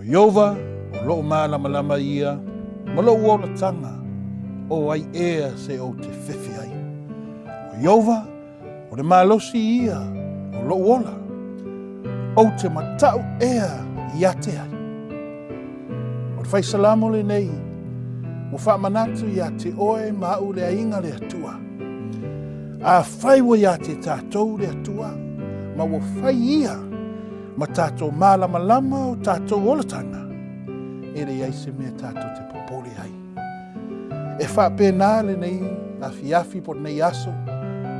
Ieova o lou malamalama ia ma lou olataga, o ai ea se ou te fefe ai? O Ieova o le malosi ia o lou ola, ou te mata'u ea ia te ai? O le Faisalamo lenei ua faamanatu ia te oe ma a'u le aiga le Atua. Afai ua ia te tatou le Atua, ma ua fai ia ma tatou malamalama o tatou olataga, e leai se mea tatou te popole ai. E faapena lenei afiafi po o lenei aso,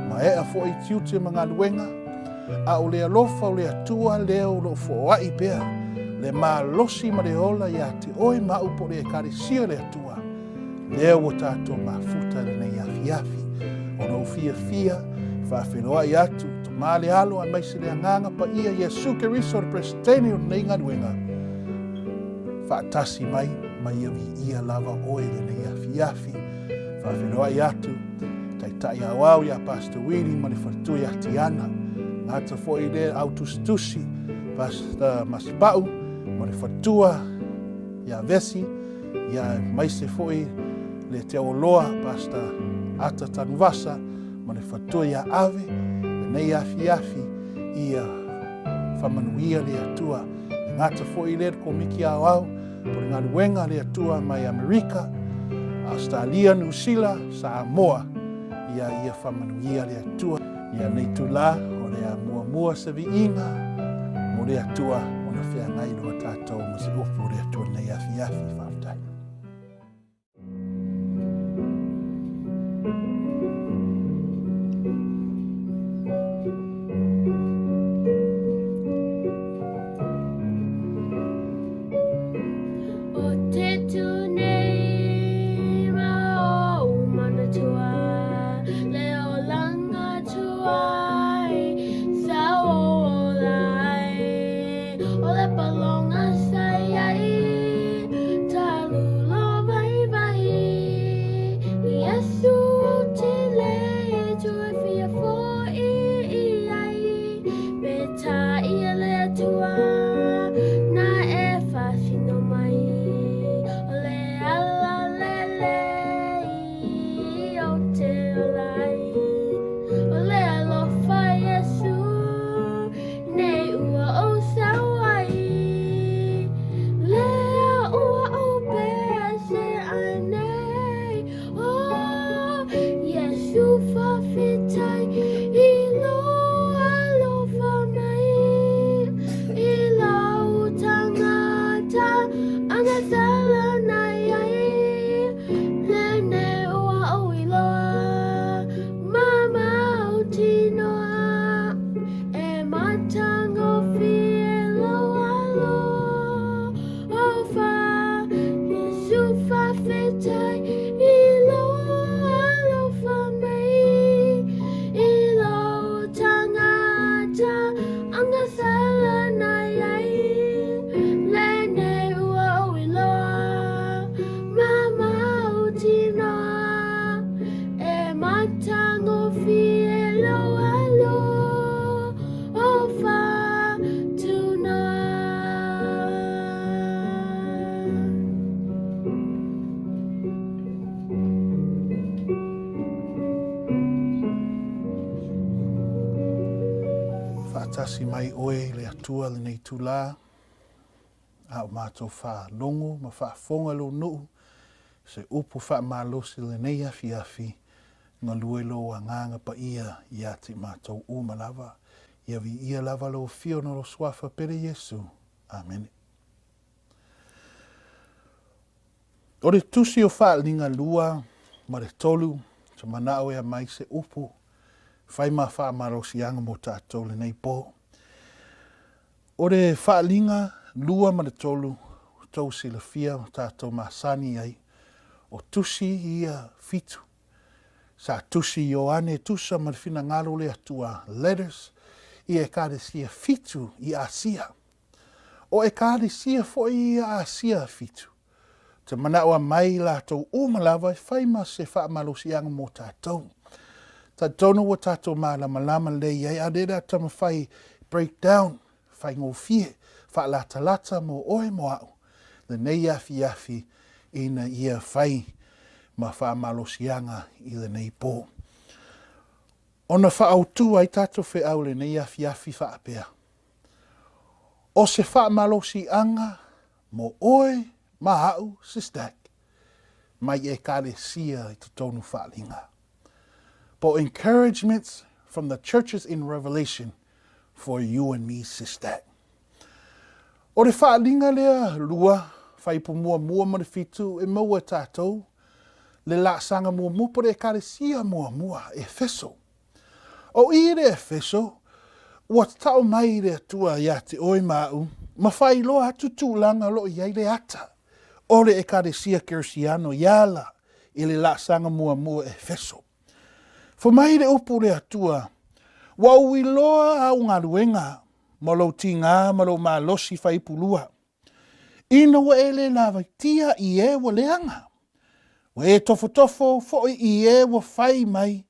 maea foi tiute ma galuega, a o le alofa o le Atua lea o lo o foai pea le malosi ma le ola ia te oe ma au po o le Ekalesia le Atua, lea ua tatou mafuta i lenei afiafi. O lou fiafia e faafeiloai atu, Tama le Alo aemaise le Agaga Paia Iesu Keriso le Peresetene o lenei galuega, faatasi mai ma ia viia lava oe i lenei afiafi. Faafeiloai atu Taitai Aoao ia Pastor Willie ma le faletua ia Tiana, gata foi le au tusitusi Pastor Masipau ma le faletua ia Vesi, ia aemaise foi le Te Aoloa Pastor Ata Tanuvasa ma le faletua ia Ave, lenei afiafi ia faamanuia le Atua. E gata foi lea le Komiti Aoao po le galuega a le Atua mai Amerika, Ausetalia, Niu Sila, Samoa, ia ia faamanuia le Atua. Ia nei itula o le a muamua se viiga mo le Atua ona feagai loa tatou ma se upu o le Atua i lenei afiafi. Faafetai. O te tū nei ma ou manatua, Le olanga tuai sa o ola ai, O le palonga sa iai, talu lo vaivai, Iesu ou te le toe fia fo'i i ai. Pe tā ia le Atua, na e whawhino mai, O le ala lelei o te ola ai. O le alofa Iesu, nei ua ou sau ai, Lea ua ou pese ai nei, O Iesu faafetai i lou alofa mai, I lou tangata agasala nei ai, Lenei ua ou iloa ma mautinoa, E matagofie lou alofa. Iesu faafetai i lou alofa mai, I lou tangata agasala nei ai, Lenei ua ou iloa ma mautinoa, E matagofie lou alofa tuna. Faatasi mai oe i le Atua lenei itula, a o matou faalogo ma faafofoga lou nuu, se upu faamalosi lenei afiafi, galue lou agaga paia ia te matou uma lava. Ia viia lava lou afio ona o lou Suafa pele Iesu. Amene. O le tusi o Faaaliga 2 ma le 3, te manao e aumai se upu fai ma faamalosiaga mo tatou lenei po. O le Faaaliga 2 ma le 3, tou silafia ma tatou masani ai, o tusi ia fitu. Sa tusi Ioane tusa ma le finagalo o le Atua, letters, i Ekalesia fitu i Asia. O Ekalesia foi ia Asia fitu, te manaoa mai latou uma lava e fai ma se faamalosiaga mo tatou. Talitonu ua tatou malamalama lelei ai, a o lea o le a taumafai break down, faigofie, faalatalata mo oe mo a'u. lenei afiafi ina ia fai ma faamalosiaga i lenei po. Ona faaautu ai tatou feau i lenei afiafi faapea, O se faamalosiaga mo oe ma a'u Sistac mai Ekalesia i totonu Faaliga. Po Encouragements from the Churches in Revelation for you and me Sistac. O le faaaliga lea lua, fuaiupu muamua ma le fitu e maua e tatou le laasaga muamua po o le Ekalesia muamua, Efeso. O i le Efeso, ua tatao mai le Atua iā te oe ma a'u, ma faailoa atu tulaga o lo o i ai le ata o le Ekalesia Kerisiano i ala i le laasaga muamua Efeso. Fai mai le upu le Atua, Ua ou iloa au galuega ma lou tigā ma lou malosi faaipulua, ina ua e le lavaitia i e ua leaga, ua e tofotofo foi i e ua fai mai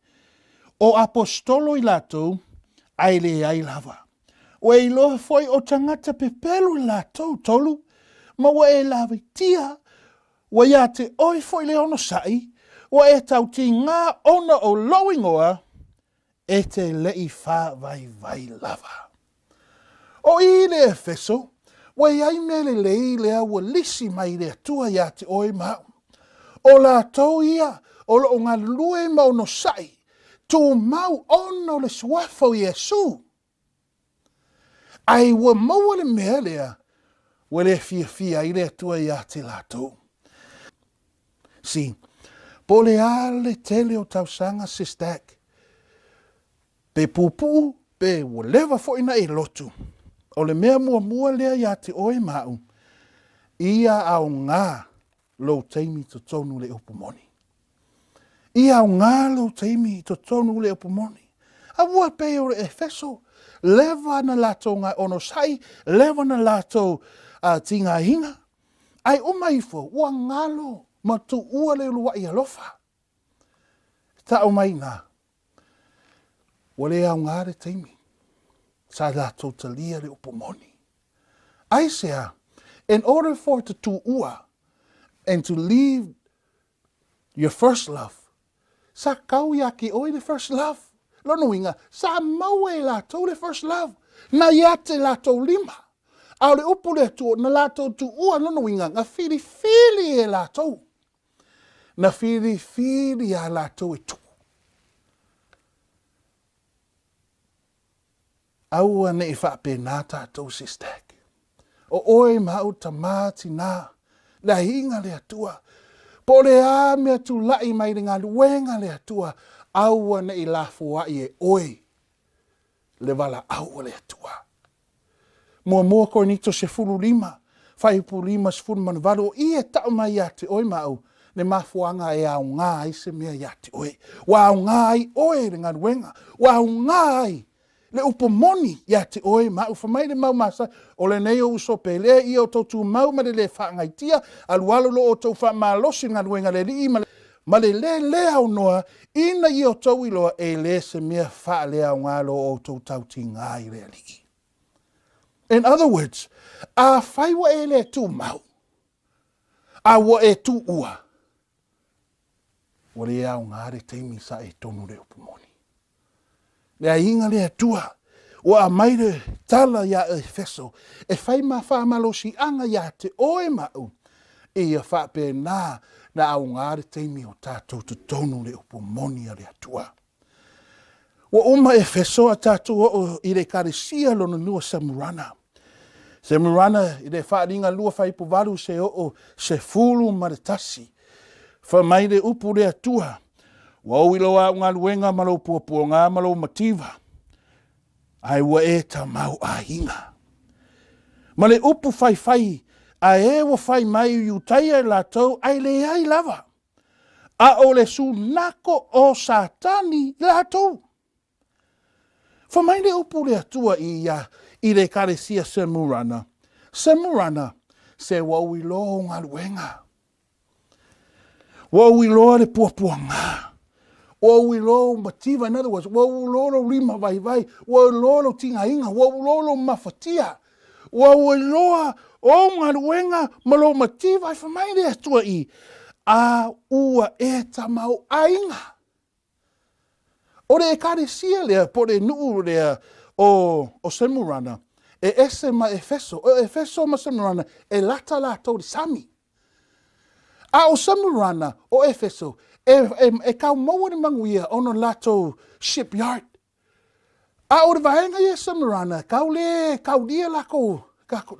o aposetolo i latou, ae leai lava. Ua e iloa foi o tagata pepelo i latou tolu, ma ua e lavaitia, ua iā te oe foi le onosai, ua e tautigā ona o lou igoa, e te leʻi faavaivai lava. O i le Efeso, ua i ai mea lelei lea ua lisi mai le Atua iā te oe ma aʻu. O latou ia o lo o galulue ma onosai, tumau ona o le suafa o Iesu. Ae ua maua le mea lea ua le fiafia ai le Atua iā te latou. See, po o le a le tele o tausaga Sistac, pe puupuu pe ua leva foi na e lotu, o le mea muamua lea iā te oe ma a'u, ia aoga lou taimi i totonu le upu moni. Ia aoga lou taimi i totonu le upu moni. Aua pei o le Efeso, leva na latou onosai, leva na latou tigaina, ae uma ifo ua galo ma tuua le uluai alofa. E tau mai i ina, ua le aoga le taimi sa latou talia le upu moni. Aisea? In order for to tuua and to leave your first love, sa kau iā ke oe le first love. Lona uiga, sa maua e latou le first love, na ia te latou lima. A o le upu le Atua, na latou tuua, lona uiga, na filifili e latou. Na filifili iā latou e tuu. Aua ne i faapena tatou Sistac. O oe ma au tama tina, le aiga le Atua. Po o le a mea tulai mai le galuega le Atua, aua ne i lafoai e oe le valaau a le Atua. Muamua Korinito 15, fuaiupu 58, o i e tau mai ia te oe ma au, le mafuaaga e aoga ai se mea ia te oe. Ua aoga ai oe le galuega, ua aoga ai le upu moni ia te oe ma au. Fai mai le mau masani, o lenei ou uso pele ia outou tumau ma le le faagaitia, alualu lo outou faamalosi i le galuega a le Alii ma le le le aunoa, ina ia outou iloa e le se mea faaleaoga lo outou tautiga i le Alii. In other words, afai ua e le tumau, a ua e tuua, ua le aoga le taimi sa e tonu le upu moni. Le aiga le Atua, ua aumai le tala iā Efeso, e fai ma faamalosiaga iā te oe ma au, ia faapena na aoga le taimi o tatou totonu le upu moni a le Atua. Ua uma Efeso a tatou oo i le Ekalesia lona lua Semurana. Semurana i le faaaliga lua fuaiupu valu se oo 11. Fai mai le upu le Atua, Ua ou iloa au galuega ma lou puapuaga ma lou mativa, ae ua e tamaoaiga. Ma le upu faifai a e ua fai mai i Iutaia e latou, ae leai lava, a o le sunako o Satani i latou. Fai mai le upu le Atua i ia i le Ekalesia Semurana, Semurana, se ua ou iloa ou galuega. Ua ou iloa le puapuaga. Ua ou iloa ou mativa, in other words, ua ou iloa lou lima vaivai, ua ou iloa lou tigaina, ua ou iloa lou mafatia. Ua ou iloa ou galuega ma lou mativa, ae fai mai le Atua i, A ua e tamaoaiga. O le ekalesia lea po o le nuu lea o, o Semurana, e ese ma Efeso. O Efeso ma Semurana, e lata latou i le sami. A o Semurana, o Efeso, e, e, e kau maua le manuia ona latou shipyard. A o le vaega ia Semurana, kau le kaulia lakou,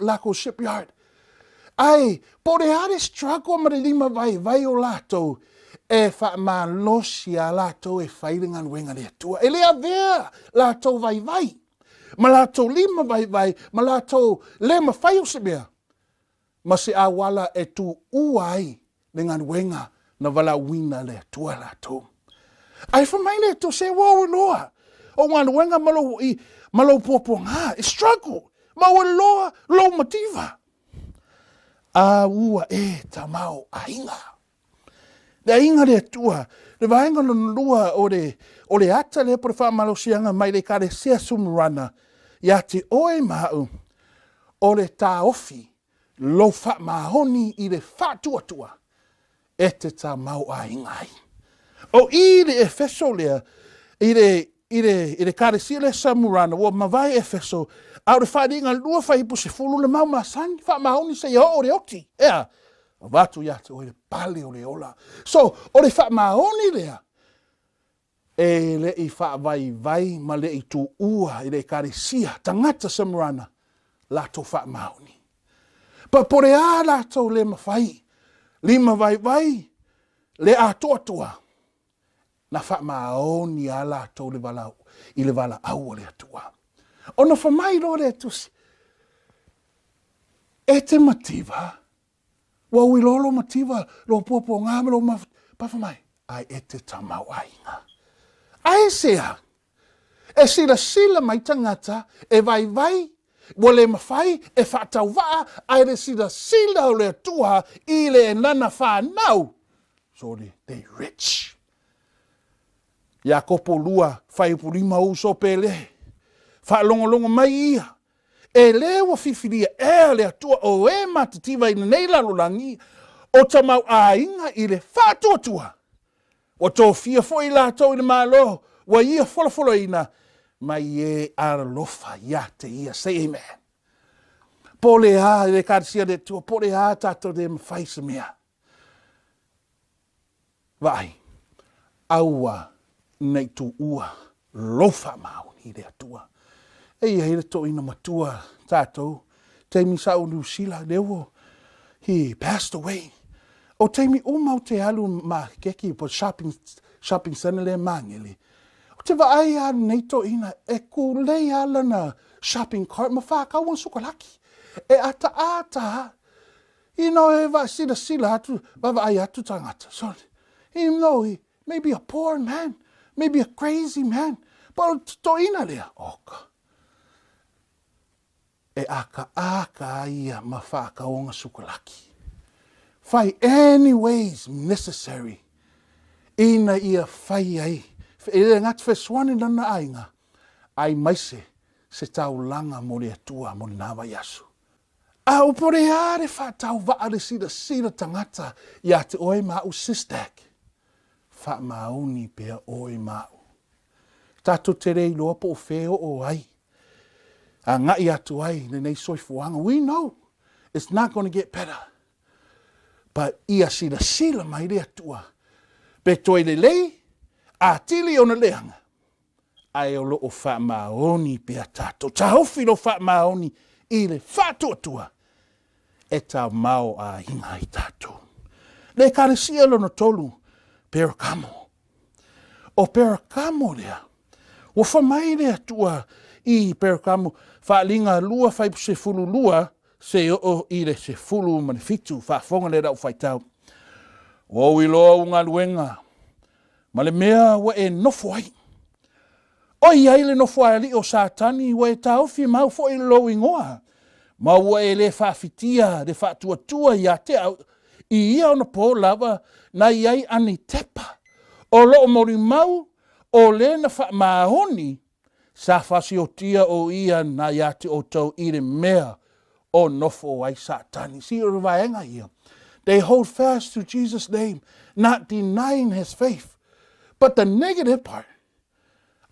lakou shipyard. Ae, po o le a le struggle ma le lima vaivai o latou, e faamalosi a latou e fai le galuega a le Atua. E le avea latou vaivai, ma latou lima vaivai, ma latou le mafai o se mea, ma se auala e tuua ai le galuega na valaauina e le Atua latou. Ae fai mai le Atua, se ua ou iloa ou galuega ma lou, i, ma lou puapuaga, e struggle, ma ua iloa lou mativa. A ua e tamaoaiga. Le aiga le Atua, le vaega lona lua o le, o le ata lea po le faamalosiaga mai le Ekalesia Sumurana ia te oe ma au, o le taofi lou faamaoni i le faatuatua e te tamaoaiga ai. O i le Efeso lea, i le, i le, i le Ekalesia lea Samurana, ua mavae Efeso, a o le faaliga lua fuaiupu 10 le mau masani, faamaoni seia oo le oti. Ea, avatu ia te oe le pale o le ola. So, o le faamaoni lea, e le i faavaivai ma le i tuua i le Ekalesia tagata Samurana latou faamaoni. Papole a latou le mafai, lima vaivai, le atoatoa, na faamaoni a latou le valaau, i le valaau a le Atua. Ona fai mai loa le Tusi, e te mativa, ua ui loa lou mativa, lou puapuaga ma lou mafuta, pa mai, ai e te tamaoaiga. Aisea? E silasila mai tagata e vaivai, ua le mafai e faatauvaa, ae le silasila o le Atua i le lana fanau, sorry, they rich. Iakopo 2, fuaiupu 5 uso pele. Faalogologo mai ia, e lē ua fifilia ea le Atua o e matitiva i lenei lalolagi, o tamauaiga i le faatuatua. Ua tofia foi latou i le Malo, ua ia folafolaina mai e alofa ia te ia. Say amen. Po o le a i le Ekalesia a le Atua, po o le a tatou le mafai se mea. Vaai, aua ne i tuua lou faamaoni i le Atua. E i ai le toeaina matua tatou, taimi sa ou Niu Sila, lea ua, he passed away. O taimi uma ou te alu makeki po shopping, shopping center lea Magele, ou te vaai lava lenei toeaina e kulei lava lana shopping cart ma whākau ana sukalaki. E ataata lava. You know, e vaasilasila atu, vaavaai atu tagata. So, you know, he may be a poor man, maybe a crazy man, but o te toeaina lea, oka, e akaaka a ia ma whaakaonga sukalaki. Whai any ways necessary ina ia whai ai, e le ngati fesoani lana aiga, ai maise se taulaga mo le Atua mo lena vaiaso. A o pore a le faatauvaa le silasila tagata ia te oe ma au sistak, faamaoni pea oe ma au. Tatou te le iloa po o fea oo ai, agai atu ai lenei soifuaga. We know it's not gonna get better. But ia silasila mai le Atua, pe toe lelei, atili ona leaga, ae o lo o faamaoni pea tatou. Taofi lou faamaoni i le faatuatua e taumao aiga ai tatou. Le Ekalesia lona tolu, Perakamo. O Perakamo lea, ua fai mai le Atua i Perakamo, Faaaliga 2 fuaiupu 12 seia oo i le 17, faafofoga lea lau faitau. Ua ou iloa ou galuega ma le mea ua e nofo ai. ʻOiai le nofoalii o Satani ua e taofi mau foi lou igoa, ma ua e le faafitia le faatuatua ia te au i ia ona pō lava na i ai Anitepa, o loo molimau o le na faamaoni sa fasiotia o ia na ia te outou i le mea o nofo ai Satani. See, o le vaega ia. They hold fast to Jesus' name, not denying his faith. But the negative part,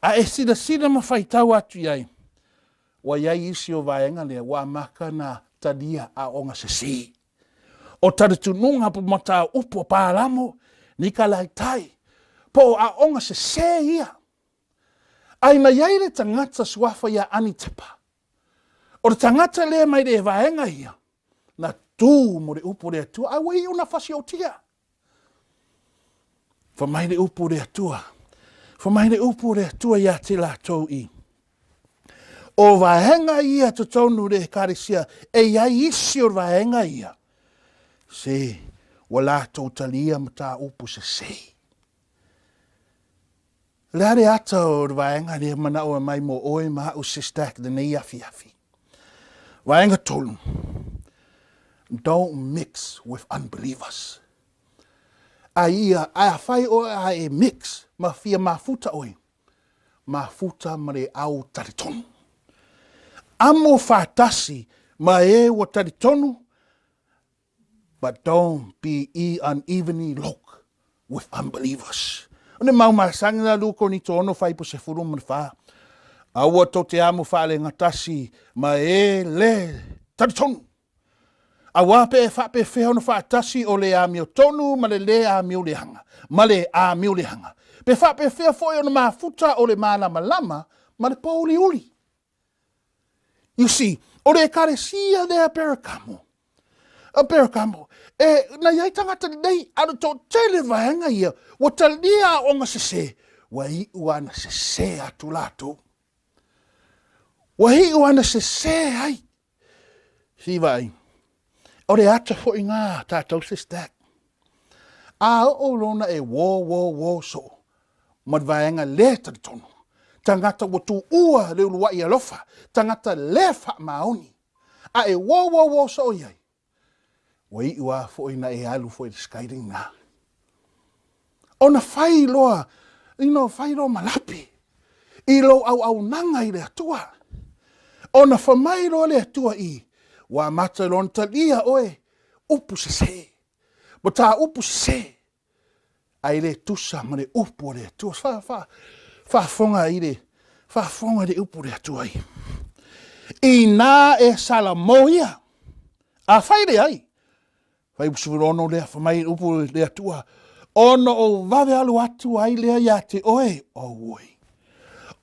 a e silasila ma faitau atu i ai, ua i ai isi o vaega lea ua amata na talia aoga sesē. O talitunuga po mataupu o Palamo, Nikalaitai, po o aoga sesē ia. Ai na i ai le tagata suafa ia Anitipa. O le tagata lea mai le vaega ia, na tū mo le upu o le Atua, a ua iu na fasiotia. Fa mai le upu o le Atua, fa mai le upu o le Atua ia te latou i. O vaega ia totonu le ekalesia, e i ai isi o vaega ia, se ua latou talia mataupu sesē. O le a le ata o le vaega lea manao e mai mo oe ma a'u sister lenei afiafi? Vaega 3, don't mix with unbelievers. A ia, a afai oe a e mix ma fia mafuta oe, mafuta ma le au talitonu. Amo faatasi ma e ua talitonu But don't be unevenly yoked with unbelievers. O le mau masani la lu Korinito 6 faipu 14. Aua tou te amo faalegatasi ma e le talitonu. Aua pe e faapefea ona faatasi o le amiotonu ma le le amioleaga, ma le amioleaga. Pe faapefea foi ona mafuta o le malamalama ma le pouliuli. You see, o le ekalesia lea Perakamo, a Perakamo, e na i ai tagata lelei, a o le toatele vaega ia, ua talia aoga sesē, ua iu lava ina sesē atu latou. Ua iu lava ina sesē ai. Si vaai, o le ata foi ngā tātou sister. A oo lona e wō, wō, wō soo, ma le vaega le talitonu. Tagata ua tuua le uluai alofa, tagata le faamaoni, a e wō, wō, wō soo i ai. Ua iu a foi na e alu foi le skyding na. Ona fai loa, you know, fai loa ma lape i lou auaunaga i le Atua. Ona fa mai loa le Atua i, ua amata loa ona talia oe, upu sesē, ma tā upu sesē, a e le tusa ma le upu a le Atua. Fa, fa, faafofoga i le, faafofoga i le upu a le Atua i. Inā e salamo ia, afai leai, Fai 16 lea, fa mai upu le Atua, ona ou vave alu atu ai lea ia te oe, auoi.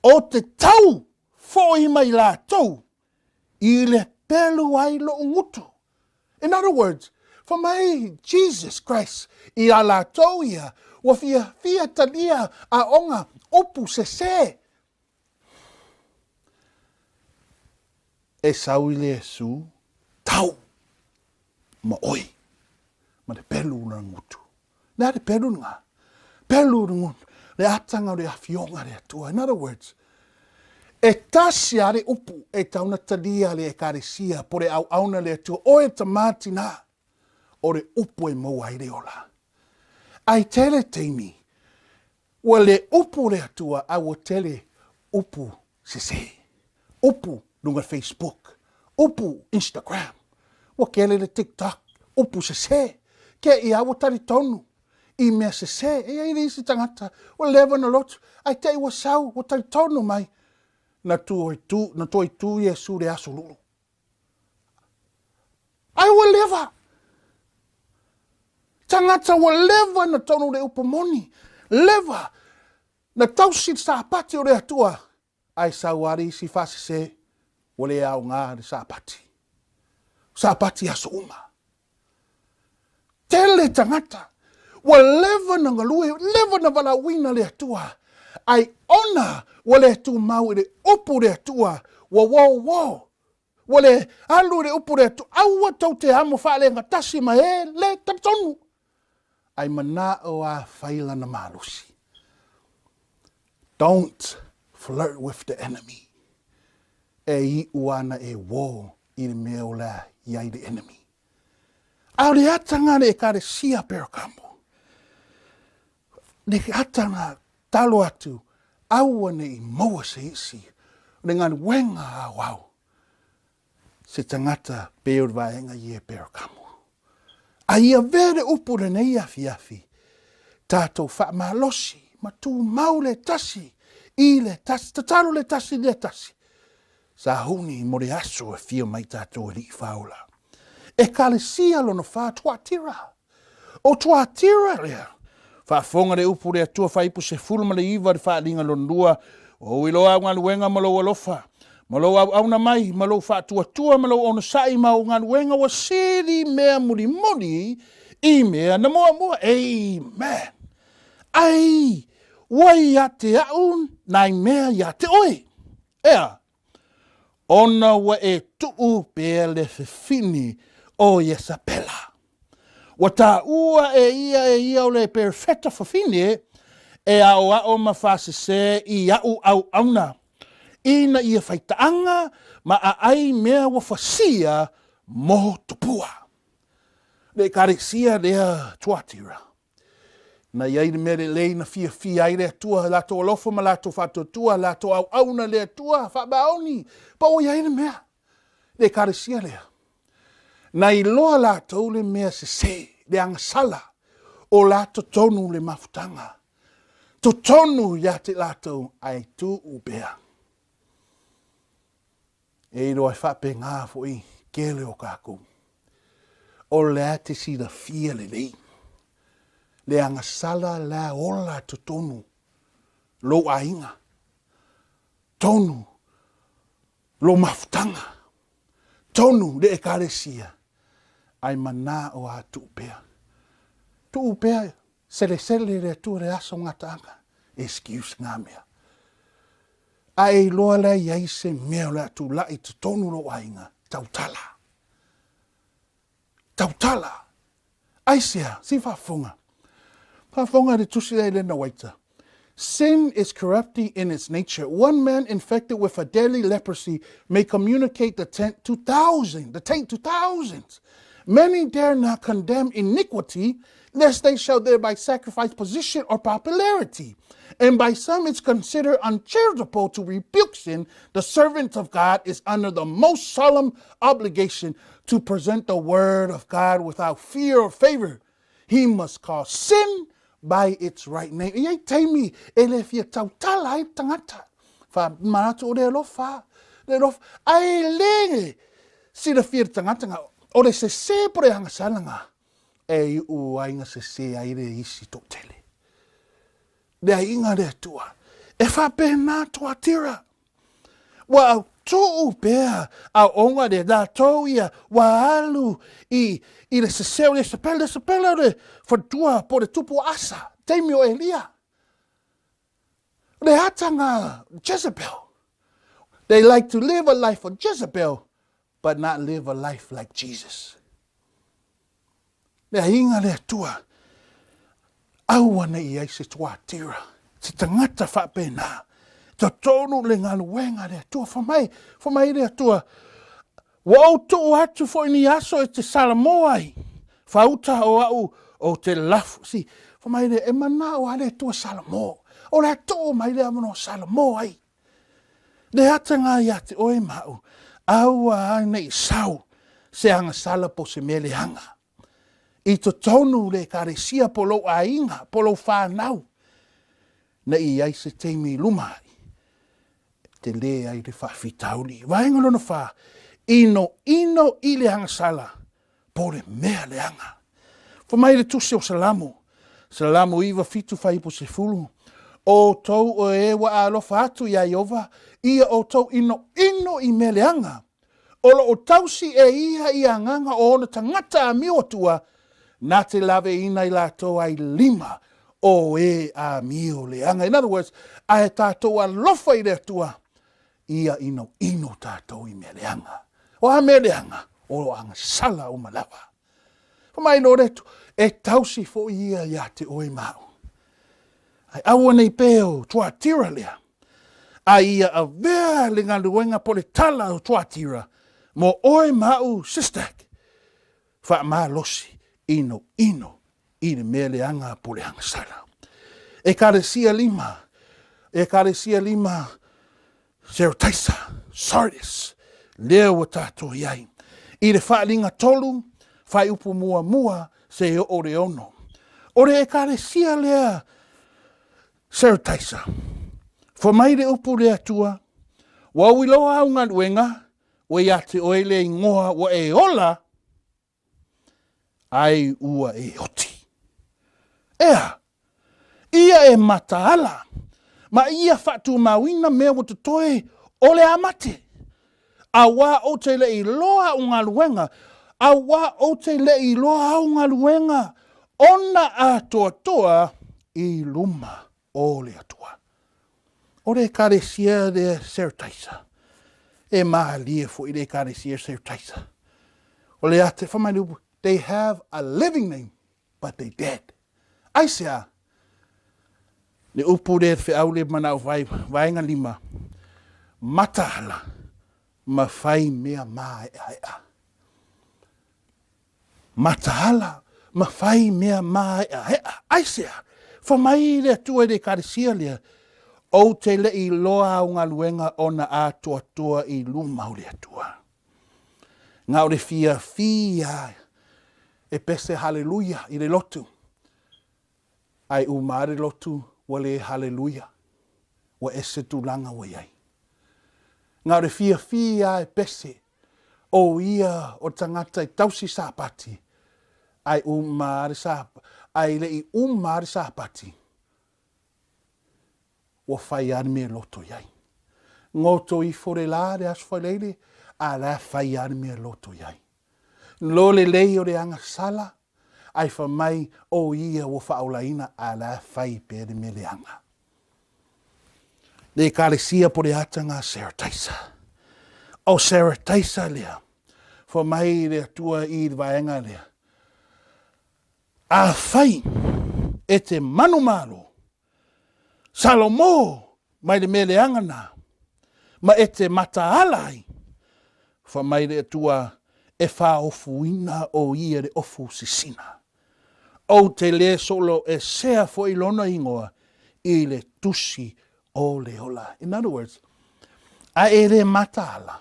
O te tau foi mai latou i le pelu ai lo'u gutu. In other words, fa mai Jesus Christ i a latou ia, ua fiafia talia aoga upu sesē. E sau i le Iesu, tau ma oi, ma le pelu o lana gutu. Le a le pelu lena? Pelu o le gutu, le ataga o le afioga a le Atua. In other words, e tasi a le upu e tau na talia le ekalesia po le auauna le Atua, oe tama tina, o le upu e maua ai le ola. Ai tele taimi, ua le upu le Atua, a ua tele upu sesē. Upu luga Facebook, upu Instagram, ua kele le TikTok, upu sesē. Ke ia ua talitonu i mea sesē. E i ai le isi tagata, ua leva ona lotu, ae te i ua sau, ua talitonu mai, na tu, tu, na toe tu Iesu le aso lulu. Ae ua leva. Tagata ua leva na tonu le upu moni. Leva na tausi le Sapati o le Atua, ae sau lava le isi faasese, ua le aoga le Sapati. Sapati aso uma. Tele tagata ua leva na galue, leva na valaauina le Atua, ae ona ua le tumau i le upu le Atua, ua uouo, ua le alu i le upu le Atua, aua tou te amo faalegatasi ma e le talitonu, ae manao a fai lana malosi. Don't flirt with the enemy. E iu ana e uo i le mea o la i ai le enemy. A o le ataga a le Ekalesia Perakamo, le ataga talo atu, aua ne i maua se isi o le galuega aoao. se tagata pei o le vaega i e Perakamu. A ia avea le upu lenei afiafi, tatou faamalosi ma tumau le tasi i le tasi, tatalo le tasi i le tasi, sahuni mo le aso e fia mai tatou Alii Faaola. Ekalesia lona fa, Tuatira. O Tuatira lea. Faafofoga le upu le Atua Faaipu 19 le faaaliga lona lua, Ua ou iloa au galuega ma lou alofa, ma lou auauna mai, ma lou faatuatua ma lou onosai ma ou galuega ua sili mea mulimuli i mea na muamua. Amen. Ai, ua ia te au nai mea ia te oe. Ea, ona ua e tuu pea le fefini o Iesapela. Ua taua e ia e ia o le perofeta fafine e aoao ma faasese i aʻu auauna, ina ia faitaaga ma aai mea ua fasia mo tupua. Le Ekalesia lea Tuatira, na i ai le mea lelei na fiafia ai le Atua, latou alofa ma latou faatuatua, latou auauna le Atua, faamaoni, pa ua i ai le mea. Le Ekalesia lea, na iloa latou le mea sese, le agasala, o la totonu le mafutaga, totonu ia te latou ae tuu pea. E iloa e faapena foi kele o kakou. O lea te silafia lelei, le agasala la ola totonu lou aiga, tonu lou mafutaga, tonu le Ekalesia, ae manao a tuu pea. Tuu pea, selesele le Atua le aso gataaga, excuse nga mea. A e iloa lea i ai se mea o le a tulai i totonu lou aiga, tautala. Tautala. Aisea? Si faafofoga. Faafofoga le tusi lea i Lena Waita. Sin is corrupting in its nature. One man infected with a deadly leprosy may communicate the taint to thousands, the taint to thousands. Many dare not condemn iniquity, lest they shall thereby sacrifice position or popularity. And by some it's considered uncharitable to rebuke sin. The servant of God is under the most solemn obligation to present the word of God without fear or favor. He must call sin by its right name. E iai taimi e le fia tautala ai le tagata. Faamanatu o le alofa, le alofa. Ae le silafia le tagata nga, o le sese po le agasala nga, e iu ai nga sese ai le isi toatele. Le aiga le Atua. E faapena Tuatira. Ua tuu pea aoga le latou ia ua alu i, i le sese o le Isapela, Isapela o le faletua po o le tupu o Asa, taimi o Elia. Le ataga Jezebel. They like to live a life of Jezebel, but not live a life like Jesus. Le aiga le Atua, aua ne i ai se Tuatira, se tagata faapena, totonu le galuega le Atua. Fai mai, fai mai le Atua, ua ou tuu atu foi ni aso e te salamo ai, fauta o au o te lafu. Si, fai mai le, e manao a le Atua salamo. O le a tuu mai le avanoa salamo ai. Le ataga ia te oe ma au, aua ai nei sau se agasala po se mea leaga. I totonu le Ekalesia po lou aiga, po lou whanau, ne i ai se taimi i luma ai, tele ai le faafitauli. Vaega lona fa, ino ino i le agasala, po le mea leaga. Fai mai le tusi o Salamo, Salamo 9 7 fuaiupu 10, O outou o e ua alofa atu iā Ieova, ia outou inoino i mea leaga, o lo o tausi e ia i agaga o ona tagata amio atua, na te laveina i latou ai lima o e amio leaga. In other words, a e tatou alofa i le Atua, ia inoino tatou i mea leaga. O a mea leaga? O lo agasala uma lava. Fai mai loa le Atua, e tausi foi ia iā te oe ma au. Ai aua nei pē o Tuatira lea, a ia avea le galuega po le tala o Tuatira mo oe ma au Sistac, faamalosi inoino i le mea leaga po le agasala. Ekalesia lima, Ekalesia lima, Serotaisa, Sardis, lea ua tatou i ai. I le Faaaliga 3, Faaiupu muamua seia oo i le 6. O le Ekalesia lea Serataisa, fai mai le upu le Atua, Ua ou iloa au galuega, ua ia te oe le igoa ua e ola, ai ua e oti. Ea, ia e mataala, ma ia faatumauina mea ua totoe o le a mate. Auā ou te le i iloa au galuega, auā ou te le i iloa au galuega ona atoatoa i luma o le Atua. O le Ekalesia lea Sertaisa, e malie foi le Ekalesia Sertaisa. O le ate, fai mai le upu, they have a living name, but they dead. Aisea? Le upu lea le feau lea manao fai, vaega lima, mataala ma fai mea māeʻaeʻa. Mataala ma fai mea māeʻaeʻa. Aisea? Fai mai le Atua i le Ekalesia lea, Ou te le i iloa au galuega ona atoatoa i luma o le Atua. Na o le fiafia e pese haleluia i le lotu, ae uma lava le lotu ua le haleluia, ua ese tulaga ua i ai. Na o le fiafia lava e pese, o ia o le tagata e tausi Sapati, ae uma lava le ae le i uma lava le Sapati, ua fai lava le mea e loto i ai. Goto ifo le la le Aso Faraile, a la e fai lava le mea e loto i ai. Lo lelei o le agasala, ae fai mai o ia ua faaolaina, a la e fai pea le mea leaga. Le Ekalesia po le ataga Sarataisa. O Sarataisa lea, fai mai le Atua i le vaega lea, Afai e te manumalo, Salomo mai le mea leaga na, ma e te mataala ai, fai mai le Atua, e faaofuina o ia le ofu sisina. Ou te le soloesea foi lona igoa i le tusi o le ola. In other words, a e le mataala,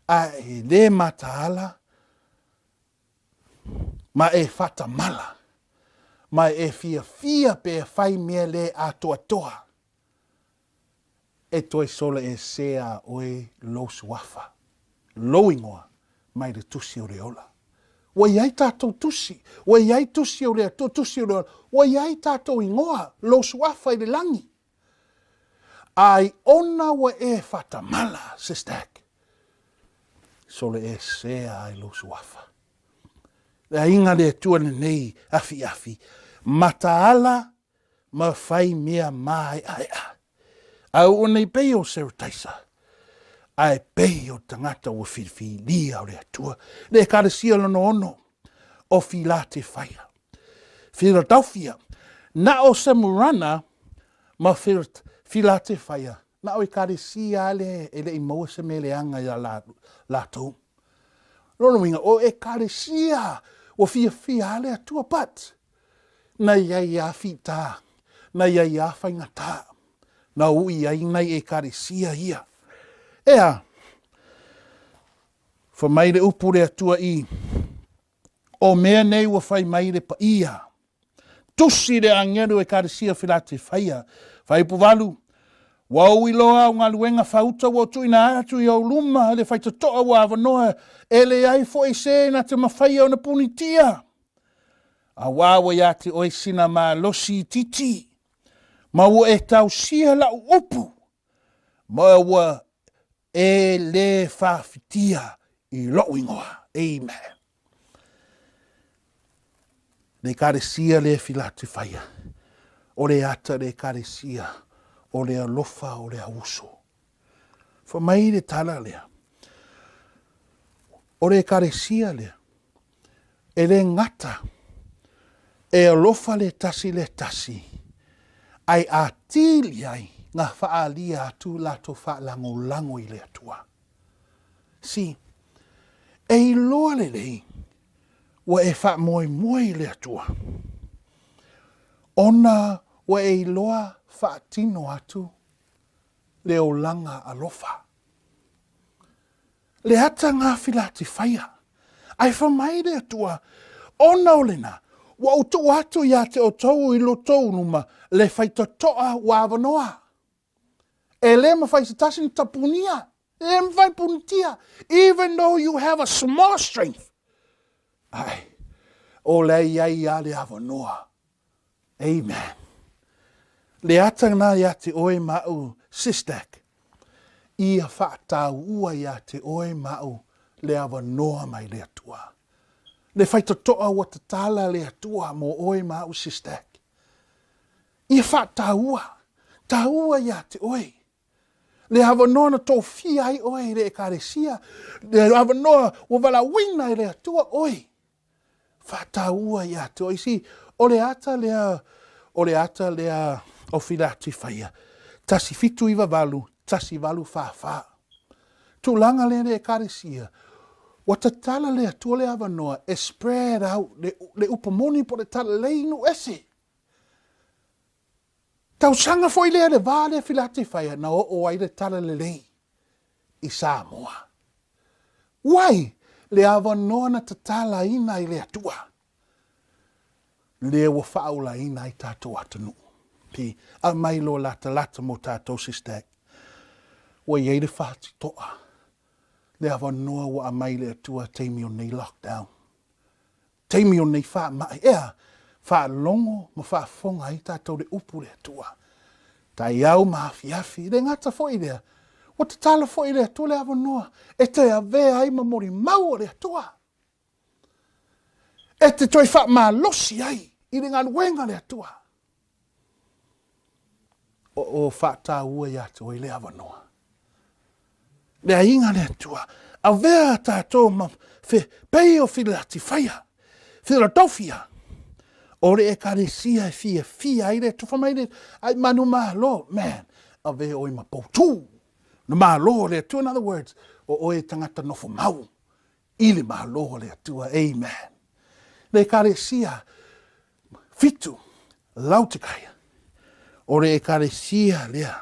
a e le mataala, ma e faatamala, ma e fiafia pe fai mea le atoatoa, e toe soloesea oe lou suafa, lou igoa, mai le tusi o le ola. Ua i ai tatou tusi, ua i ai tusi o le Atua, tusi o le ola, ua i ai tatou igoa, lou suafa i le lagi. Ai ona ua e faatamala, Sister, soloesea ai lou suafa. Le aiga le Atua lenei afiafi, mataala ma fai mea māeʻaeʻa. A ua nei pei o Serataisa, ae pei o tagata ua filifilia o le Atua, le Ekalesia lona ono o Filatefaia. Philadelphia, na o Semurana ma Filatefaia, na o Ekalesia lea e le i maua se mea leaga iā latou. Lona uiga, o Ekalesia ua fiafia lava le Atua, but na i ai lava fita, na i ai lava faigata, na ui ai nai Ekalesia ia. Ea, fai mai le upu le Atua i, O mea nei ua fai mai le paia. Tusi le agelu o Ekalesia Filatefaia, Fuaiupu 8, Ua ou iloa au galuega faauta ua tuuina atu i ou luma le faitotoa ua avanoa e leai foi se na te mafaia ona punitia. Auā ua ia te oe sina malosi itiiti, ma ua e tausia lau upu, ma ua e lē faafitia i loʻu igoa. Amen. Le Ekalesia lea Filatefaia, o le ata le Ekalesia o le alofa o le auuso. Fai mai le tala lea, o le Ekalesia lea, e le gata e alofa le tasi le tasi, ae atili ai na faaalia atu latou faalagolago i le Atua. See, e iloa lelei ua e faamoemoe i le Atua, ona ua e iloa faatino atu le olaga alofa. Le ata ngā Filatefaia, ae fa mai le Atua, ona o lena, ua ou tuu atu ia te outou i lo tou luma le faitotoa ua avanoa. E le mawhai se tasi na tapunia, e le mawhai punitia, even though you have a small strength. Ae, o lea iai ia le avanoa. Amen. Le ata na ia te oe ma au sisdak, ia whaatau ia te oe ma au le avanoa mai le Atua. Le faitotoa ua tatala le Atua mo oe ma au sisdak. Ia whaataua, taua ia te oe. Le avanoa na tofia ai oe i le ekalesia, le avanoa ua valaauina e le Atua oe. Faataua ia te oe. See, o le ata lea, o le ata lea o Filatefaia, 1798, 1844. Tulaga lea le ekalesia, ua tatala le Atua le avanoa e spread out le, le upu moni po le talalei i nuu ese. Tausaga foi lea le va lea Filatefaia na oo ai le talalelei i Samoa. Wai le avanoa na tatalaina i le Atua, lea ua faaolaina ai tatou atunuu. Pi, aumai loa latalata mo tatou sister. Ua i ai le fatitoa, le avanoa ua aumai le Atua taimi o nei lockdown. Taimi o nei faamai, ea, faalogo ma faafofoga ai tatou le upu le Atua. Taiao ma afiafi, e le gata foi lea, ua tatala foi le Atua le avanoa e te avea ai ma molimau o le Atua. E te toe faamalosi ai i le galuega a le Atua. O, o faataua ia te oe le avanoa. Le aiga le Atua, avea tatou ma fe, pei o Filatefaia, Philadelphia, o le ekalesia e fiafia ai le Atua. Fai mai le, ai manu malo, man, avea oe ma poutū. Na malo le Atua, in other words, o oe tagata nofo mau i le malo o le Atua. Amen. Le ekalesia, Fitu, Laotikaia. O le Ekalesia lea,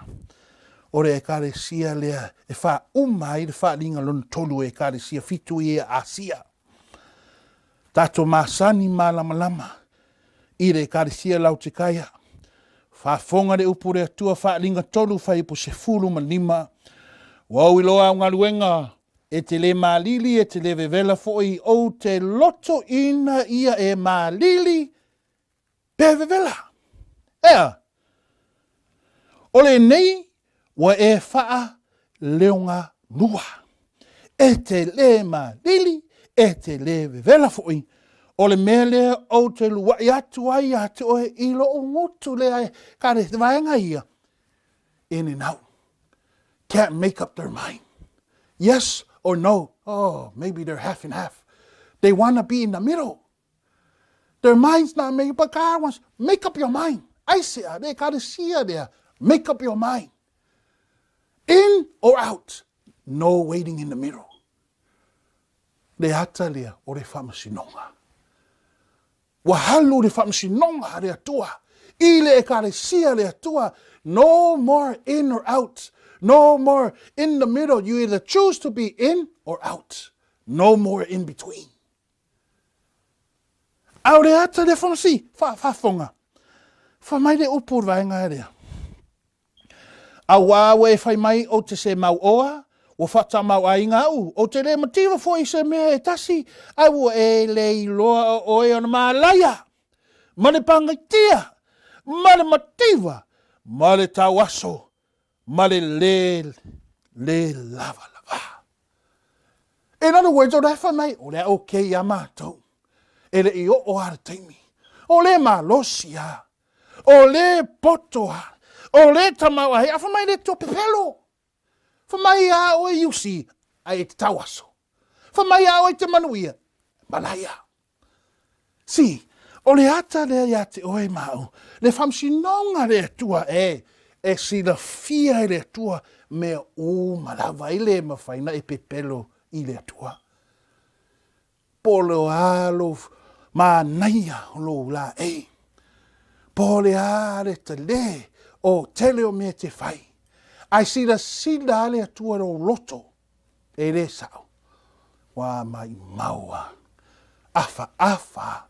o le Ekalesia lea e faauma ai le faaaliga lona tolu o Ekalesia fitu ia i Asia. Tatou masani malamalama i le Ekalesia Laotikaia. Faafofoga le upu le Atua faaaliga tolu fuaiupu 15. Ua ou iloa au galuega E te le malili, e te le vevela foi, ou te loto ina ia e malili pe vevela. Ea, o lenei ua e faaleogalua. E te le malili, e te le vevela foi, o le mea lea ou te luaʻi atu ai ia te oe i loʻu gutu lea e ka le vaega ia, in and out. Can't make up their mind. Yes or no. Oh, maybe they're half and half. They want to be in the middle. Their mind's not made, but God wants, make up your mind. Aisea, le ekalesia lea, make up your mind. In or out. No waiting in the middle. Le ata lea o le faamasinoga. Ua halu le faamasinoga a le Atua i le Ekalesia a le Atua, no more in or out, no more in the middle, you either choose to be in or out, no more in between. A o le ata lea whamasi, wha, whaafonga. Wha mai le upu o le vaega lea. Auā ua e fai mai ou te se mau oa, ua whaatamau aiga au, ou te le mativa foi i se mea e tasi, ae ua e le iloa o oe ona malaia, ma le pagaitia, ma le mativa, ma le tauaso, ma le le, le lavalava. In other words, o le fai mai, o le a okay iā mātou, e le i oo a le taimi, o le malosi a, O le poto a, o le tamau ai, a fai mai le tua pepelo. Fai mai a oe iusi, ai e te tauaso. Fai mai a oe te manuia, malaia. See, o le ata lea ia te oe ma au, le faamasinoga le Atua e, e silafia e le Atua mea uma lava e le mafai na e pepelo i le Atua. Po o le a lou manaia o lou laei, po o le a le tele o tele o mea e te fai, ae silasila a le Atua i lou loto, e le sao. Ua maimau a afaafa.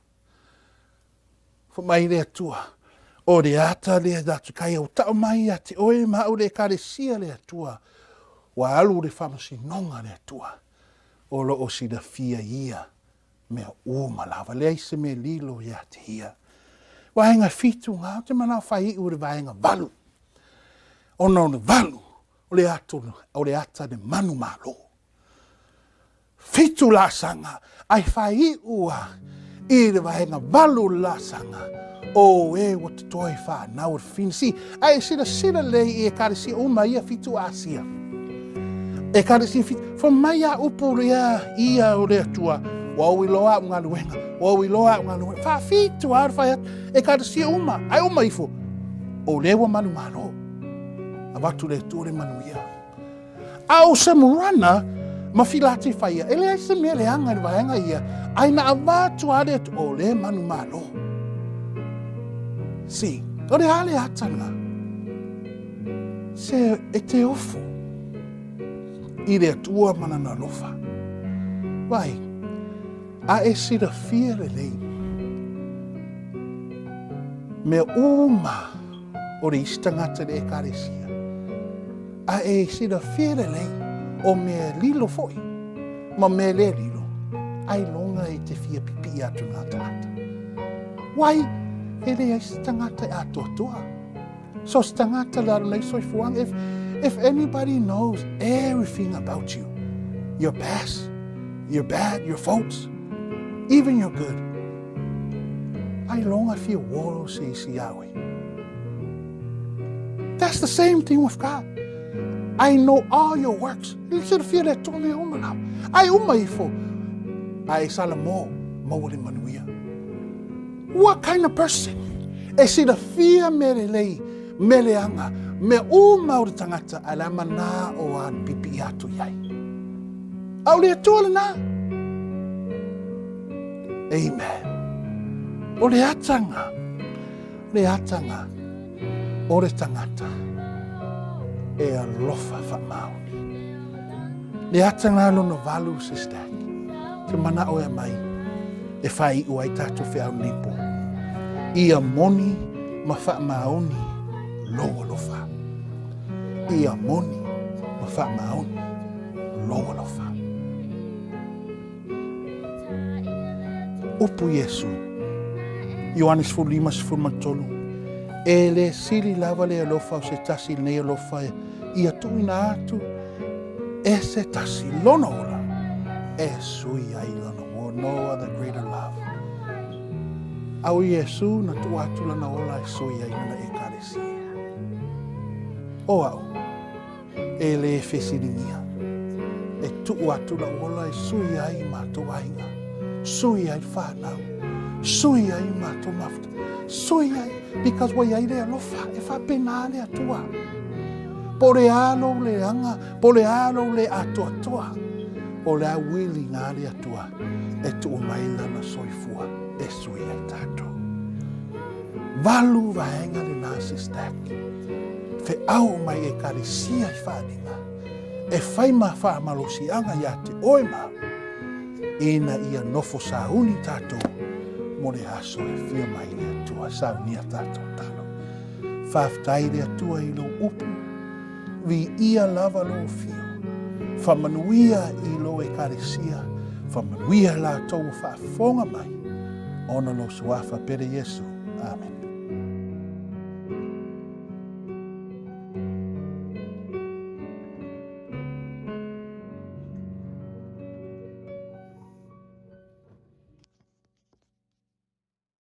Fai mai le Atua, O le ata lea Dr. Kaia ua tau mai ia te oe ma au le Ekalesia le Atua, ua alu le faamasinoga le Atua, o lo o silafia ia mea uma lava, leai se mea lilo ia te ia. Vaega fitu nga, ou te manao faaiu i le vaega valu, ona o le valu o le ato, o le ata le manumalo. Fitu laasaga, ae faaiu a i le vaega valu o le laasaga, o e ua totoe fanau o le Finisi. Ae silasila lelei i Ekalesia uma ia fitu Asia. Ekalesia fitu, fai mai a upu lea ia o le Atua, ua ou iloa au galuega, ua ou iloa au galuega. Faafitu lava le fai atu, Ekalesia uma, ae uma ifo, o lea ua manumalo. Avatu le Atua le manuia. A o Semurana ma Filatifaia, e leai se mea leaga i le vaega ia, ae na avatu lava le Atua, o lea manumalo. See, o le a le ataga? Se e te ofo i le Atua ma lana alofa. Vai, a e silafia lelei mea uma o le isi tagata i le Ekalesia, a e silafia lelei o mea lilo foi ma mea le lilo, ailoga e te fia pipii atu i ngā tagata. Wai, e leai se tagata e atoatoa. So se tagata le alu nei soifuaga. If anybody knows everything about you, your past, your bad, your faults, even your good, ailoga fia uolo se isi iā oe. That's the same thing with God. I know all your works. I silafia le Atua mea uma lava. Ai uma ifo, a e Salamo, maua le manuia. What kind of person? E silafia mea lelei, mea leaga, mea uma o le tagata, ae la manā o a pipii atu i ai. A o le Atua lena. Amen. O le ataga, le ataga o le tagata e alofa faamaoni. Le ataga lona valu, sister, te manao e mai e faaiu ai tatou feau nei pō. Ia moni ma faamaoni lou alofa. Ia moni ma faamaoni lou alofa. Upu Iesu, Ioane 15, 13, E le sili lava le alofa o se tasi i lenei alofa ia tuuina atu e se tasi lona ola e sui ai lona ua. No other greater love. A o Iesu na tuu atu lana ola e sui ai lana Ekalesia. O au, E le fesiligia, e tuu atu lau ola e sui ai matou aiga, sui ai whanau, sui ai matou mafuta, sui ai, because ua iai le alofa, e faapena le Atua. Po o le a lou leaga, po o le a lou le atoatoa, o le a uiliga a le Atua e tuu mai lana soifua e sui ai tatou. Valu vaega lena sister. Feau mai Ekalesia i faaaliga e fai ma faamalosiaga iā te oe ma au, ina ia nofo sauni tatou mo le aso e afio mai le Atua. Saunia tatou talo. Faafetai le Atua i lou upu, viia lava lou afio. Faamanuia i lou Ekalesia, faamanuia latou ua faafofoga mai ona lou suafa pele Iesu. Amene.